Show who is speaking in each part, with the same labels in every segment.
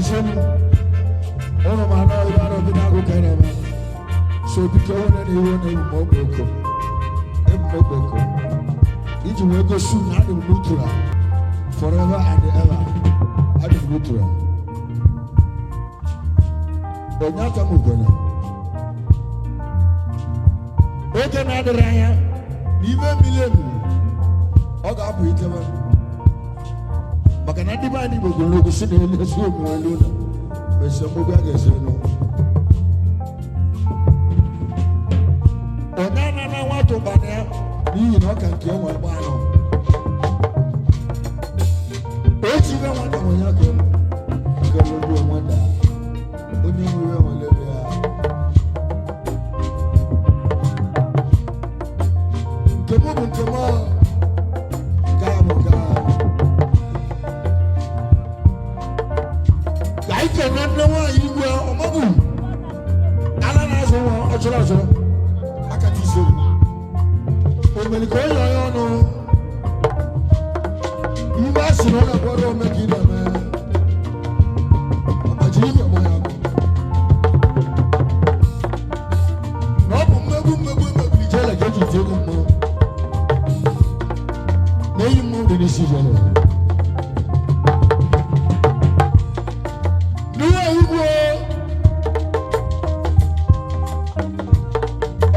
Speaker 1: Isenu ụnụ ma na ọrụ arụ bi na-agụ ka na-eme. So biko onye na iwe na ebu m okpoko. Ebu m okpoko. Iji wee gosi na adị m neutral forever and ever. Adị m neutral. Onye aka m ugboro. Oge na-adịrị anya n'ime mmiri emi ọ ga-apụ ikebe maka na ndị be anyị Igbo gwere okwu si na elu esi omume elu na mesie mgbogbo a ga-esi elu. Onye anana nwata ụkpana ya n'ihi na ọ ka nke enwe gba anọ. Otu ibe nwata nwe ya ka elu nke lụgbuo nwata onye nwere nwere ebe ya. Nke mụ bụ nke mụ, nke a bụ nke a. Ka anyị kene nne nwaanyị igwe ọmọbụ ala na-azụ nwa ọchọrọ ọchọrọ akata ise omeli ka onye onye ọnụ ibe a sị na ọ na-akwado ome ka ị na-eme ọgbajiri igwe mụ ya na ọ bụ mmegbu mmegbu emegbu ijele ka eji tie gị mmụọ na eyi mmụọ dị n'isi ijele n'ihe igwe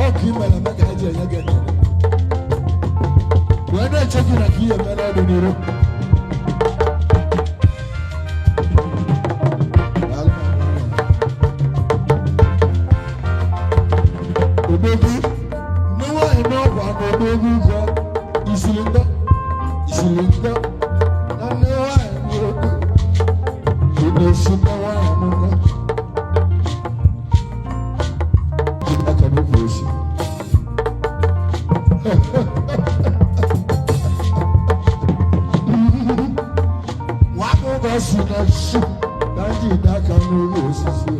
Speaker 1: ọ ka ị mere eme ka eji enye gị ekele wee na-eche gị na ka ihe mere ọdịnihu. Daalụ ma odogwu nne nwaanyị n'ọkwa na odogwu ụgwọ isiri ndọ isiri ndọ na nne nwaanyị n'odogwu ị na-esi nne nwaanyị n'ụgwọ ji aka n'ukwu osi. Nwaka ụgwọ si na chi na ndị aka n'ụlọ osisi.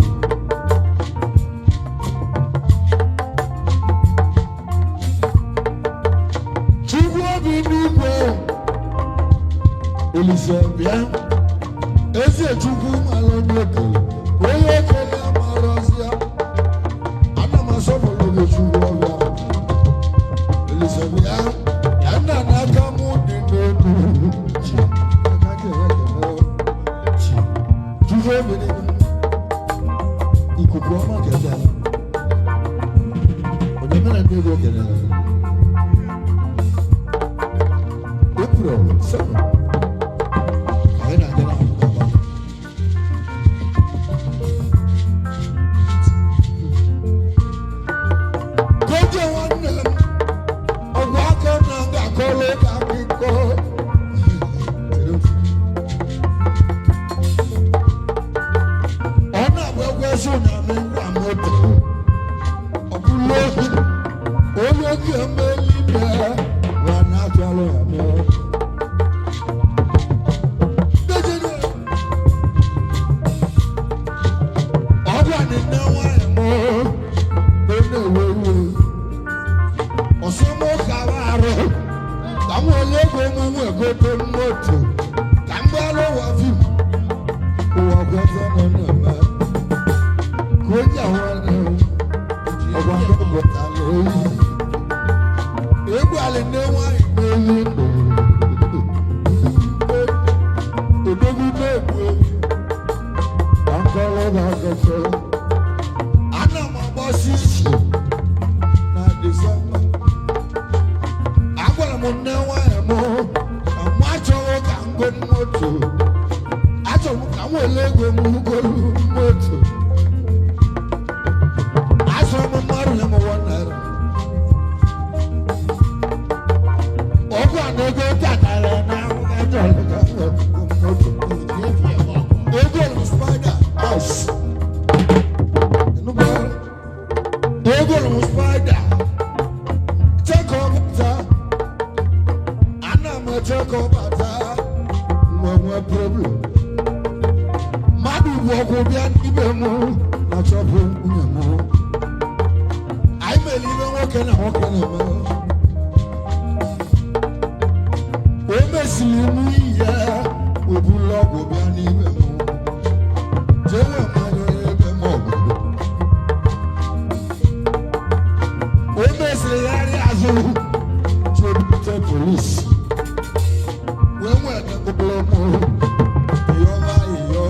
Speaker 1: Chukwu obi n'igwe Olise bịa eze Chukwu mara onye okele onye okele mara ọzịa ana m asọpụrụ gị Chukwu ọbịa Olise bịa ya nna n'aka mụ dị n'elu chi aka gị ekele chi Chukwu obi n'igwe ikuku ọma kebịara onye mere ndị ego kelere April 7 anyị na-aga na Abuja. Koje nwanne m ọgwụ aka na ga-akọrọ ụka akụkọ. Ọ na-agba egwu ezi na m ngwa moto ọ bụrụ ohi onye oge emeli bịa wa na-atụalụ ya mụọ. Ọ bụ na nne nwanyị mụ na ọ na-ewe iwe ọsị mụ kara arụ ka m were ego m nwe gote moto ka m gbara ụwa fim ụwa kweta nọ na-eme ka onye ahụ ọgwa ndị bụtara oyi egwu alị nne nwanyị na-eyi ndụ odogwu na-egbu ewu ka nkọrọ ga-agafe. Ana m agbasi isi na Disemba agwara m nne nwanyị m na mụ achọghị ka m go moto achọrọ m ka m were ego m golu moto azụrụ m mmadụ nye m ₦1 ọgwụ a na ego tatara na ahụ achọrọ ka m were go moto ego m spider house Enugu ego m spider chekọbata ana m echekọbata nwe nwe problem mmadụ bụ ọgwụ bịa n'ibe m na chọpụ nwunye m anyị mere ibe nwoke na nwoke na-eme o mesiri m ihe obulu ọgwụ bịa n'ime m. Polisi wee nwee mkpụrụ yọwa yọ.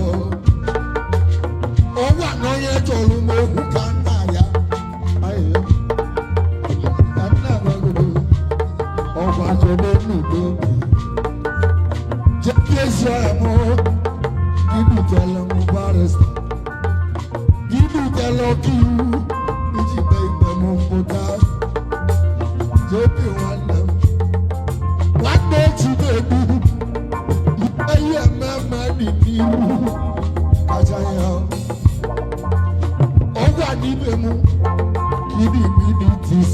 Speaker 1: Ọgwa na onye chọrọ m okwu ka nna ya ayọ ka nna gwagoro ọgwa chọrọ n'udo jẹ́ ezi ọ̀rẹ́ mú gídù tẹ̀lé mú barista gídù tẹ̀lé ọkìwú iji bẹ ìgbẹ́ mú mpụta JP nwanne m nwanne echi na-egbu ihe mmemme dị n'ihu kacha ya ọgwa n'ibe m kiri bdts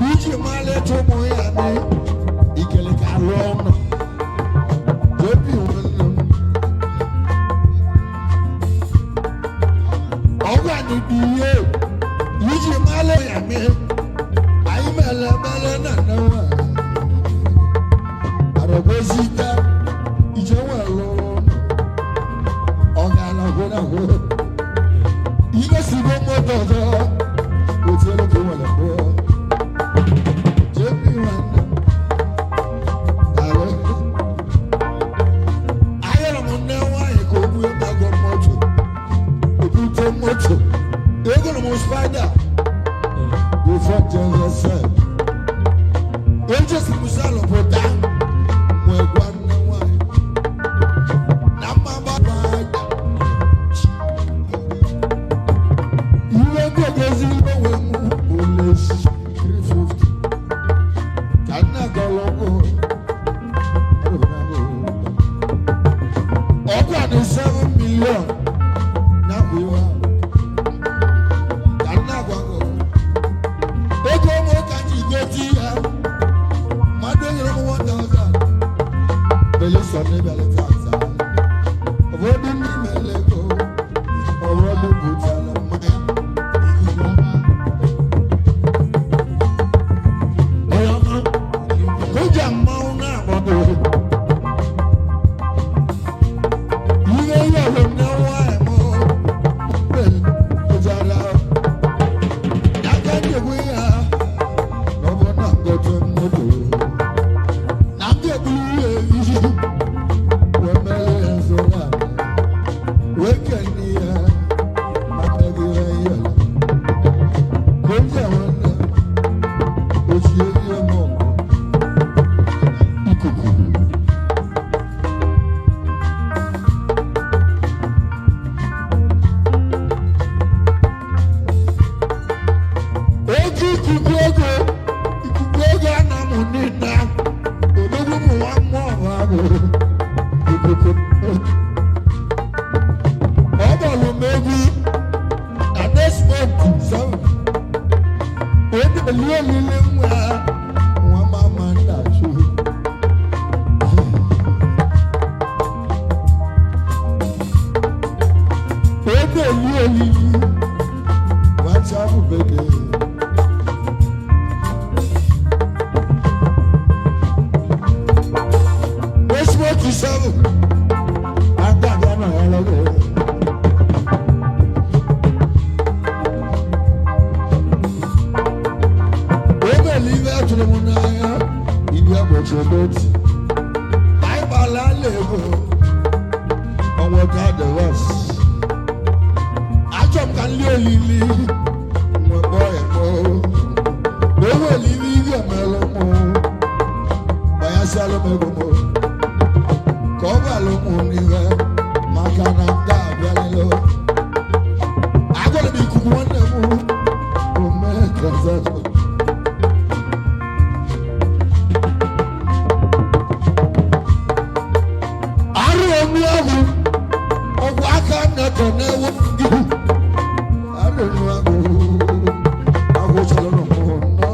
Speaker 1: iji malite ụmụ ya ní ikele ka alụ ọnụ JP nwanne m ọgwa n'ibi ihe iji malite ya ní anyị mere mere na nnewa arọgozite ije nwere ụlọ ọ ga-alagwụnagwụ imesigo moto ọzọ otu elu ka nwere kwuo JP nwanne m daalụ. Ayọrọ m nne nwaanyị ka o bue mago moto ebute moto egoro m spider before Jesus said ejesi m salụ pụta nwee gwa nne nwaanyị na mma gbaba aja ihe gogozi onwe m ole 350 ka nna gọlọgụ ọgwụ adị 7 million na bụ ihe ahụ ka nna gwago ego m ka ji gote ya mmadụ nyere m 1000 belụsọ n'ịbịala tata ụfọdụ ndị mere ego ụfọdụ butere mmanya.
Speaker 2: Ikuku ọma.
Speaker 1: Onye ọma kụja mmanwụ na-agbado ihe yọrọ nne nwanyị m pụtara aka njegbu ya na ọ bụ na ngote moto na m ga-eburu ya ehi wee mere ya nso nwanyị wee kene ya maka gị ihe yọrọ kụja nwanne ochie ihe m ọgụ ikuku. Oge ikuku ego ikuku ego anamụ niile odogwu ụmụ nwa mmụọ bụ agụ ikuku ọ bọlụ m egwu na next month seven onye eli olili nwa nwa mama nna chu onye eli olili nwa chabụ bebe. Next month seven agbada náà yẹn lọ́wọ́. Obele ibe atụrụ m n'anya ibi agbochi n'otu. Baịbụl ala ego ọnweta the rest. Achọ m ka nli olili nwekpọ ya kpọọ. Na o nwere ibe ihe emelụ mụ. Gbanyasịalụ m ego m. Ka ọ balụ mụ n'ihe maka na m ga-abịalịlụ. Agwara m ikuku nwanne m o mee transaction. Arụ omi ọgwụ ọgwụ aka nnetọ na-ewu gị arụ omi ọgwụ agwụ chọrọ n'ụmụ nnọọ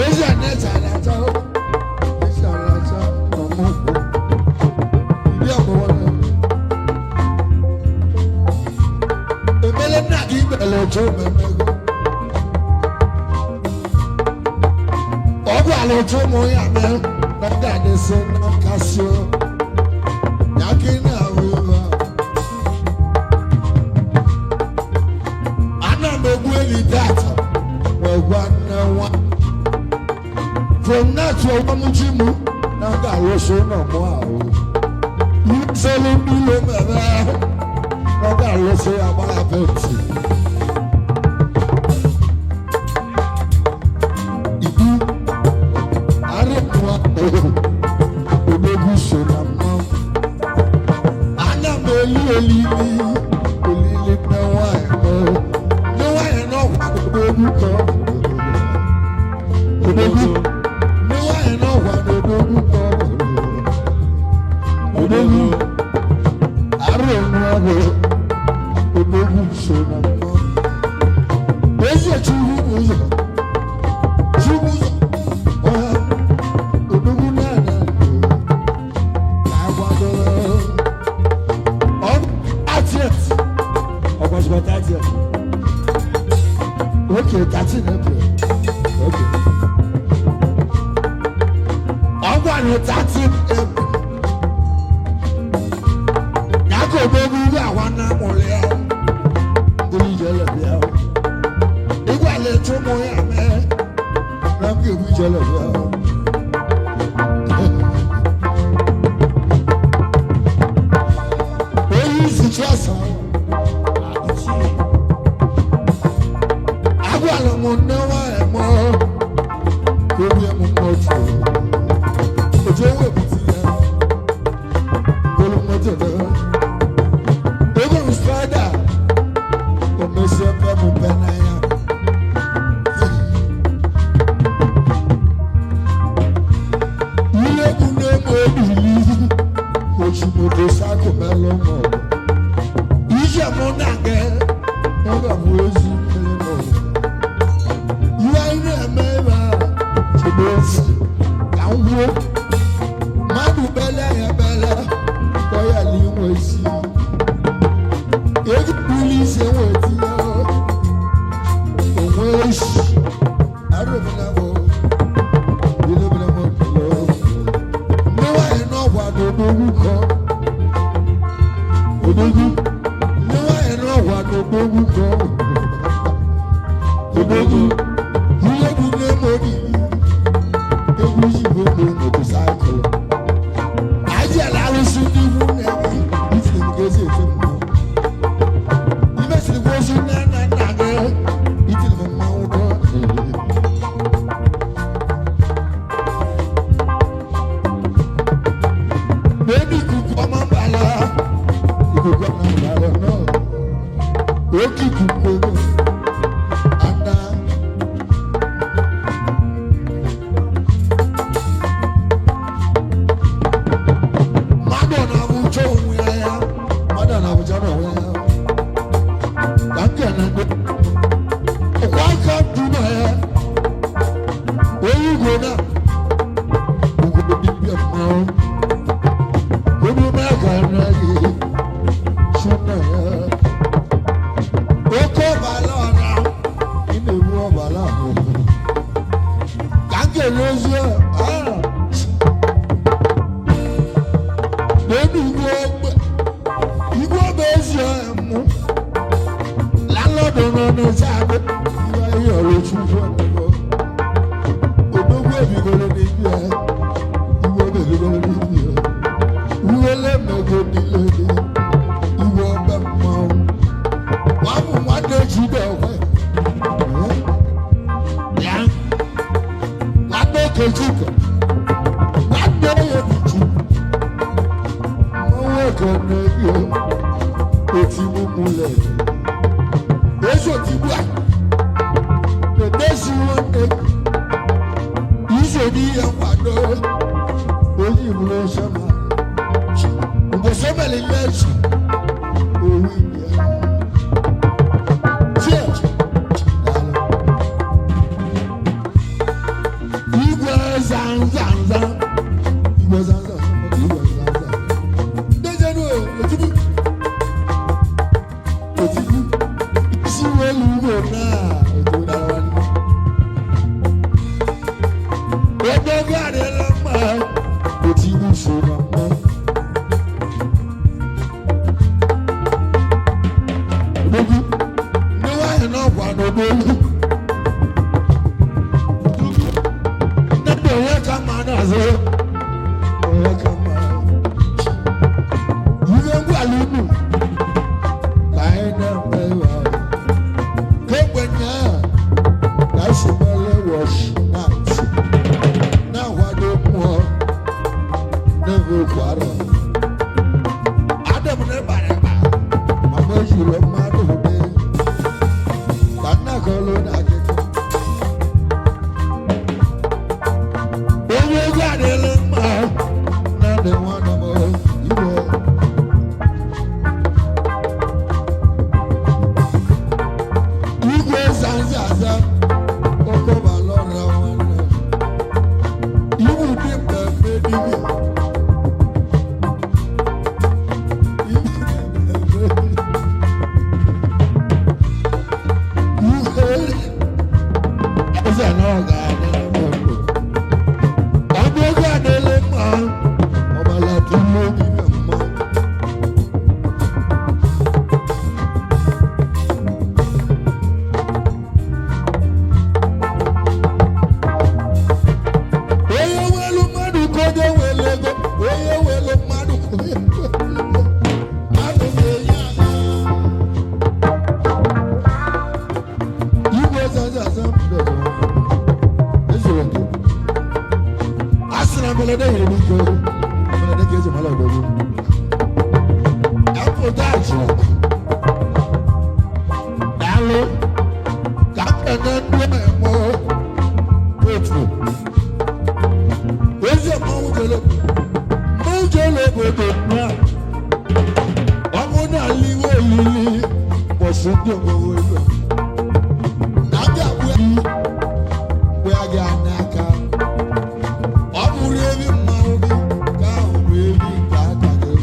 Speaker 1: ezi aneta na-ata ezi anata n'ọmụgwọ ndị ọgbọwọ na emele nna gị mere otu omemego ọgwụ ala otu ụmụ ya mee na ọ ga-adịsị na nkasi o. Ana m egbu eli tata wee gwa nne nwa From now to ọgbọmụchi mụ na m ga-arụsị ụlọ mụ ahụ. Iselu mmiri mere na ọ ga-arụsị ya gbara penti. Ibu arịpụa odogwu so na mmanwụ. Ana m eli elili olili nne nwanyị mụ. Nne nwanyị n'ọkwa odogwu ka ọ bụ. Odogwu nne nwanyị n'ọkwa odogwu ka ọ bụ. Odogwu arụ onwe odogwu so na mmanwụ. Eze Chukwu bụ ụzọ. Chukwu ụzọ. Ọha odogwu na-ana ka akwadoro. Ọ 30th. Ọgbọ̀sọ̀gbọ̀ 30th. Okay, 13 April. Okay. Ọgbọ̀nù 13 April. Yàgò odogwu ilé àwọn anamọ̀lẹ́ ọ̀. Ndé ìjẹ́lẹ̀ bí ọ̀. Ìgbà lè tún mú yà mẹ́. Nàmú èwú ìjẹ́lẹ̀ bí ọ̀. Oyi ìsìtú ọ̀sán. Agwala m nne nwanyị m ka obi m mmotu. Otu owu ebiti ya. Golu mmotu na. Ego m spider. O mesie mpe m mpe n'anya. Ihe bụ nne m obili. Ochi motosaịkụl melụ m ọgụ. Ije mụ na gị. Ọ ga-abụ ezi mmiri n'ụwa. Ihe anyị na-eme ebe a chebe ezi ka m gwuo mmadụ bele ya bele ka ọ ya na inwe isi ego buli isi enwe tinye onwe isi arụbụla m ilebụla m ọdụlọ ndị nwaanyị n'ọgwa na odogwu kọ odogwu ndị nwaanyị n'ọgwa na odogwu kọ odogwu ihe bụ nne m obi egwu ji bụ ụmụ motosaịkụl anyị ala arụsị ndị ikwu nne gị itiri m ka esi eti mmụọ imesiri gwa ozu nne na nna gị itiri m mmanwụ kọ. N'ebe ikuku ọma mbala, ikuku ọma mbala náà, oke ikuku ego ana. Mmadụ na-abụcha onwe ya, mmadụ na-abụcha n'onwe ya. Ka nke na ndị ọkwa aka ndụ na ya, onye igwe na ugwu dibịa mmanwụ. Obi mẹ́ka náà ṣúná ya. Oke ọ̀bàlá ọ̀nà ị na-ewu ọ̀bàlá ahụ. Ka m ga-elozi a. N'elu igwe ogbe, igwe ogbe ezi mụ. Landlord nọ n'ezi agụ, iwe ihe ọrụ Chukwu ọnụgọ. Odogwu ebigoro n'ibi ya, igwe ogbe ebigoro n'ibi ya. Uwele mego nílé ìwọ ọbẹ̀ mọ́. Wàá mú nwanne jide ọ̀wẹ́. Ya nwanne Okechukwu, nwanne ya Obichi. Mmanwụ ekene gị oti mímú lẹ̀. Ezi otigbu a, na-edezi nwanne gị. Iso n'ihe nkwado, onye ìbúrò sọ́nà. Mgbe lẹ́sù owó ìyá. Church, daalụ. Igwe zanzanza, igwe zanza, igwe zanza. Dejenu otibu, otibu, isi welu ugbo náà, otibu dara nwanne. Odogwu adịla mma, otibu so na mma. Odogwu, ndị nwanyị n'ọkwa n'odogwu. Nnamdi Onye ka mma n'azụ, onye ka mma. Ihe ngwala unu ka anyị na-eme iwe ahụ. Kemgbe nyaa ka esi mere wash night na-akwado mmụọ na-eme okwu arọ. Adam na ịbara ịba ma mgbe ejiri mmadụ dị ka nna kọlụ na akịka. Onye ego adịla mma na ndị nwanne m igwe. Igwe zanzaza ọkọbalọra nwanne. Iwu dị mmemme dibịa. Iwu dị mmemme dibịa. Igwe eze na ọ ga-adị ndụ. Ọnụ ego adịla mma, ọbala tụrụ obi na mma. Onye welu mmadụ ka onye welu ego, onye welu mmadụ ka onye welu ego. Mmadụ ga-enye ala. Igwe zazaza mbido ọzọ. Ezuru oke. A sị na mberede yiri m ike. Mberede ka eji mara odogwu. Apụta achị. Daalụ. Ka m kene ndị na-eme otu. Eze mmanwụ jere mmanwụ jere obodo nna. Ọmụ na-ala iwe olili mbọsị ndị obodo ego. Na ndị abụọ mgbe a ga n'aka. Ọ bụrụ ebi mmanwụ gị ka ahụ bụ ebi nke aka gị.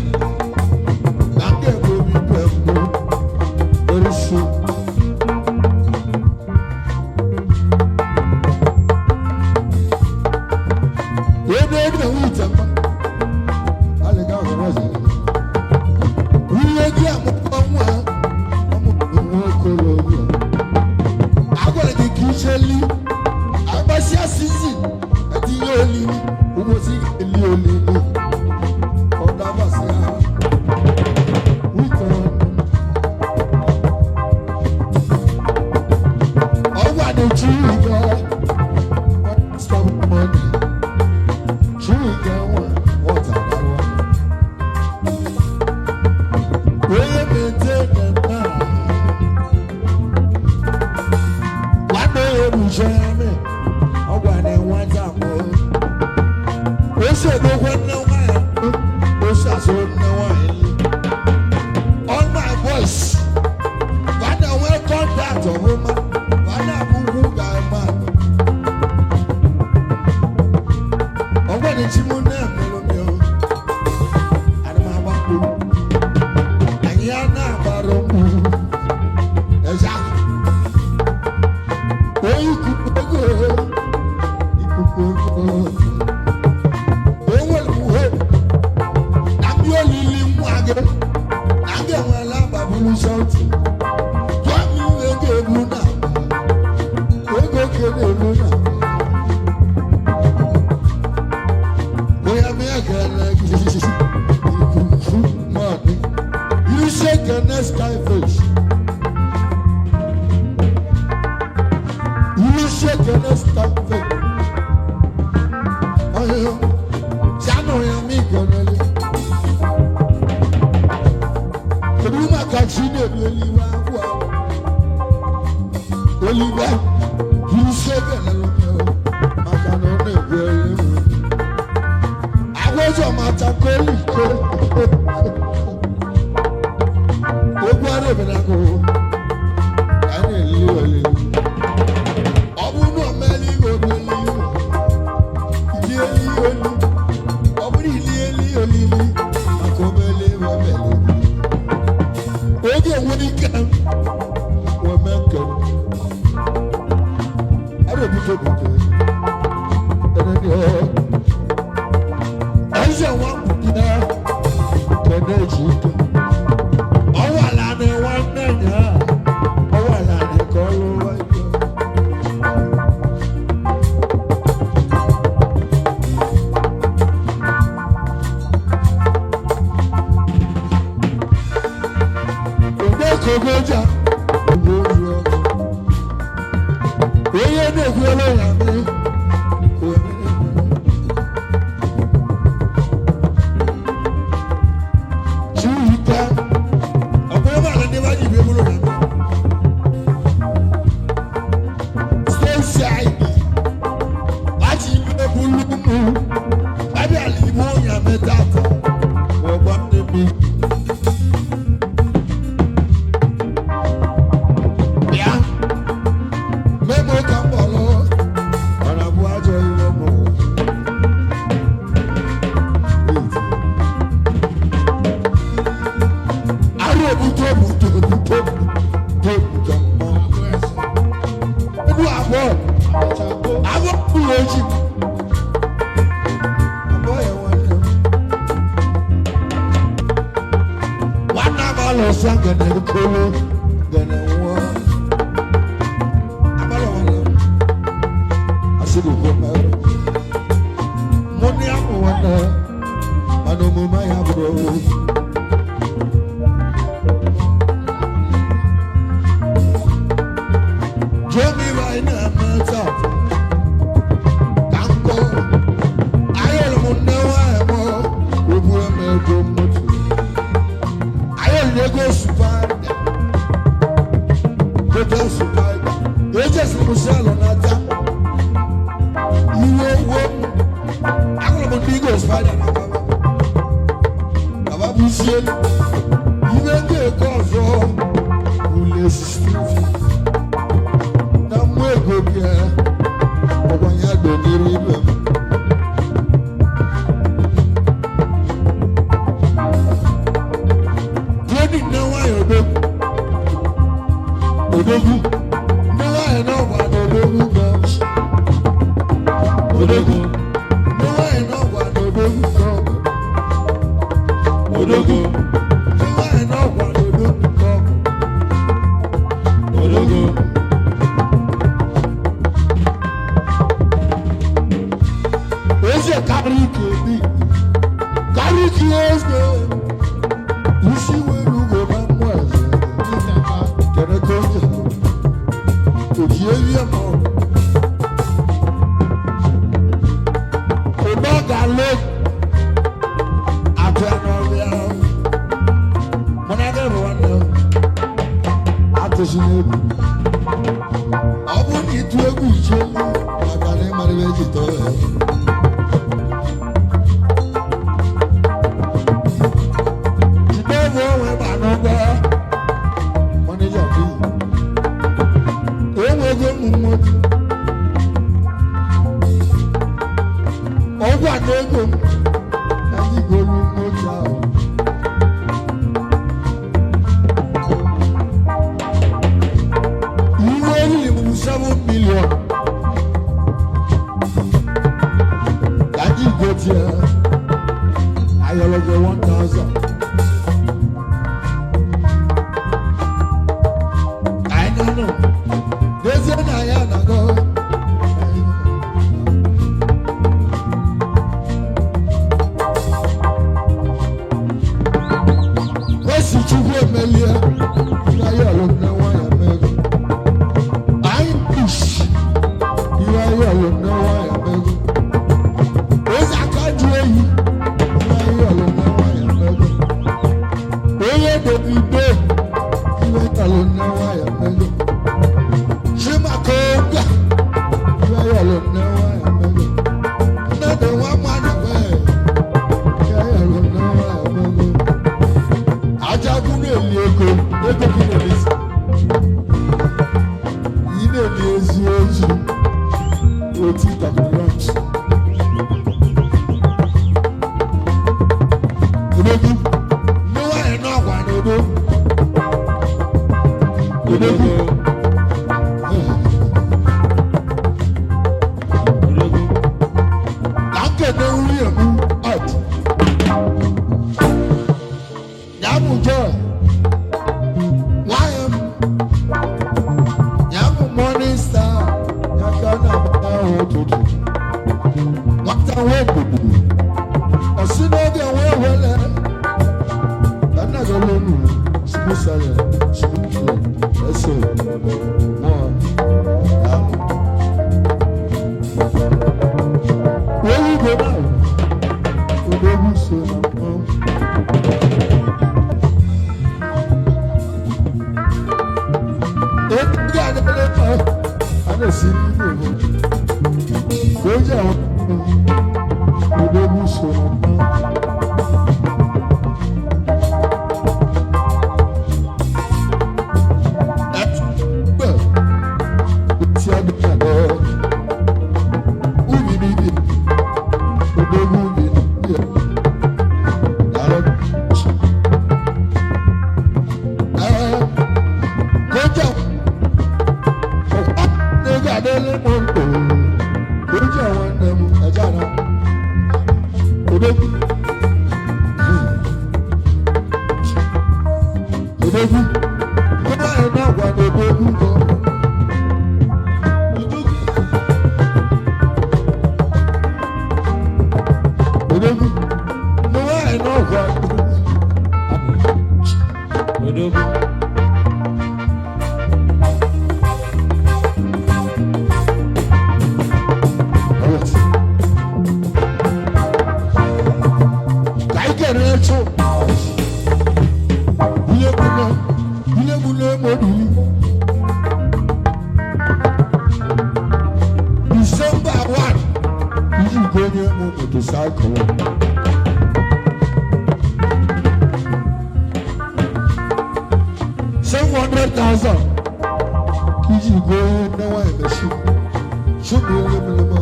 Speaker 1: Na ndị ebe obi mgbe mbụ erisi. Ebe ebe na nwute mma. Alịga ahụrụ ọzọ. Ihe gị amụkwa nwa ọmụmụ nwa okorobịa. Agwara gị ka icheli agbasịa sizin etinye olili ụbọchị ga-eli olili ọ dabasị ha wite ọnụ. Ọgwa dị chiga stop money chiga nwa nwata gawa onye na-ete na nwanne ya ebuchara ọgwa na nwata mụ ose edokwa nne nwanyị ose asụ nne nwanyị. All my boys bana nwee contact ọhụma bana abụgwu ga-ama ọgwa na chi mụ na-emelụ mi o ana m agbakpo anyị a na-agbara mkpu eza onye ikuku ego ikuku ego enwere m hope na ndị olili nwa gị na ndị enwere agbaburu sọtụ gwa m ihe ga-ebu na ego ka na-ebu na onye m ya kele gị ikuku mọdụ isi ekene skyfish isi ekene skyfish ọhịa sanu ya mi gọnọli kedu maka chi na-ebi eluigwe agwụ agwụ eluigwe isi ekele maka na ọ na-egwu eluigwe agwụ ụzọ mata koliko egwu arịbịnago ka a na-eli olili ọ bụrụ na o meela ihe oriri. Agwọ mkpụrụ echi. Abụọ ya nwanne m. Nwanne abalị ọsọ gana ekolo gana nwụọ. Abalị nwanne m. Asị gị kwuo mmadụ. Mụ ndị ahụ nwanne mana omume ya bụrụ jụọ m ibe anyị na-eme taa ka m kọọ. Ayọrọ m nne nwanyị m o buru m ego moto. Ayọrọ m ego supaida gote supaida ejesi m shelụ n'ata iwe wuo m. Agụrụ m ndị ego supaida na baba baba bụ isi elu iwe ndị ego ọzọ ule 16 na mmụ ego bịa ọgwanye agbe n'iru ibe m. Tieni nne nwanyị odogwu odogwu nne nwanyị n'ọgwa na odogwu gọọmenti
Speaker 2: Odogwu.
Speaker 1: Nne nwanyị n'ọgwa na odogwu gọọmenti.
Speaker 2: Odogwu.
Speaker 1: Nne nwanyị n'ọgwa na odogwu gọọmenti.
Speaker 2: Odogwu.
Speaker 1: Eze karịa ike obi karịa ike eze isi welu ugo na mmụọ eze kere ka oge oji ehi ma ọ ụba ga-alụ atụ ya n'ọbịa mụ na gị bụ nwanne atụzi n'egwu. Ọ bụrụ na ịtụ egwu iche maka na ịmara ebe eji tọọ ya. Jide bụ onwe ma n'ụgbọ manija bi enwego m mmotu ọgwụ a na ego m anyị golu mmotu ahụ. Iwe eriri m bụ 7 million ka anyị gotie ayọlọgo 1000 ka anyị na-anọ n'ezie na anyị anago. Esi Chukwu emelie ihe anyị ọlụ nne nwanyị emego anyị push ihe anyị ọlụ nne nwanyị emego ezi aka ji eyi ihe anyị ọlụ nne nwanyị emego onye Davido ihe ọlụ nne nwanyị emego Chimakonga ihe anyị ọlụ nne nwanyị emego nne dị nwa mmadụ nwee ihe anyị ọlụ nne nwanyị emego ajagun na-eli ego ego gị na-elezi ị na-eli ezi ozu otu ịtakịrị. Odogwu ndị nwanyị n'ọgwa na odogwu odogwu.
Speaker 2: Odogwu.
Speaker 1: Ka nkene nwunye m ọt ya bụ joy nwanyị m ya bụ morning star ya ka na-abata ahụ ụtụtụ nwata nwa obodo ọ sị n'oge nwee wele ka nna gị lụnụ smusaya smusaya ese mụọ ya wee igwe náà odogwu so na mmanwụ. Ètò àdàlẹ́ mọ́ àdàsí nínú ìwé. Lójú àwọn odogwu so na mmanwụ. Ẹgbẹ́ tí a dùn àdọ́ ubi níbi odogwu bi níbi ẹ̀ dàrọ́ ẹ̀ kọjá ọ̀pá nígbà délé mọ́. gonye m motosaịkụl. $700,000 iji gonye nne nwanyị meshin. Chụpụ onye mlemo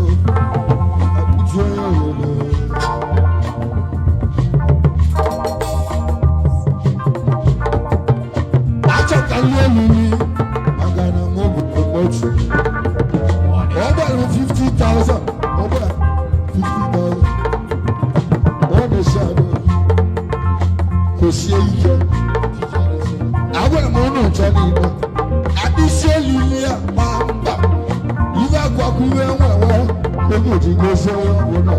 Speaker 1: akpụju onye obodo. Achọtala olili maka na mụ bụ moto. Ọ gbara 50,000, ọ gbara 50,000. Ọ na-esi adụ kwụsie ike. Agwara m ụnụ ncha niile adịsi olili ya gbaa mba ife akwakwa iwe nwewe oge ji gosi onye ọbụla.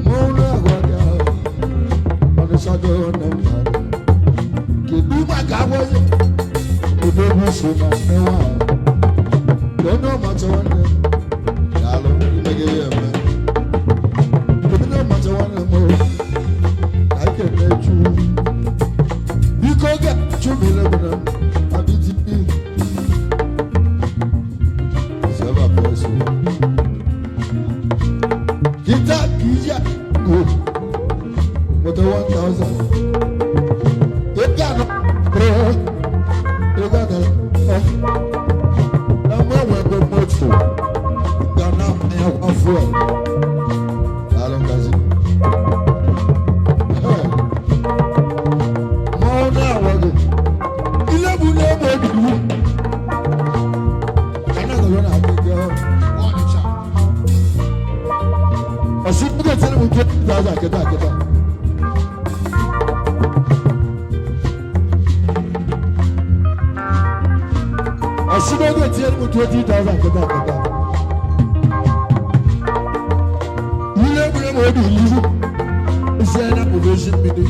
Speaker 1: Mụ na-agwa gị ọnịshago nne m mmadụ. Kedu maka agwaghị odogwu so na nne nwanyị ka onye ọmacha nwanne m daalụ imeghe ya eme. Onye ọmacha nwanne m o, ka anyị kene Chukwu. Biko ga chụmile m na abiti sebe abụọ so kita kija go moto 1000 ego anọ ego anọ na mụ enwego moto ga na mmanya kwa fuel. Daalụ ngazi ma ọ na-awa gị ile bụ n'egbe obibi anagolo na akịka ọsị mụ ga-etere m 20,000 kịta kịta. Ọsị mụ ga-etere m 20,000 kịta kịta. Ile egwure m obi ilu isi anya bụ ezi mmiri.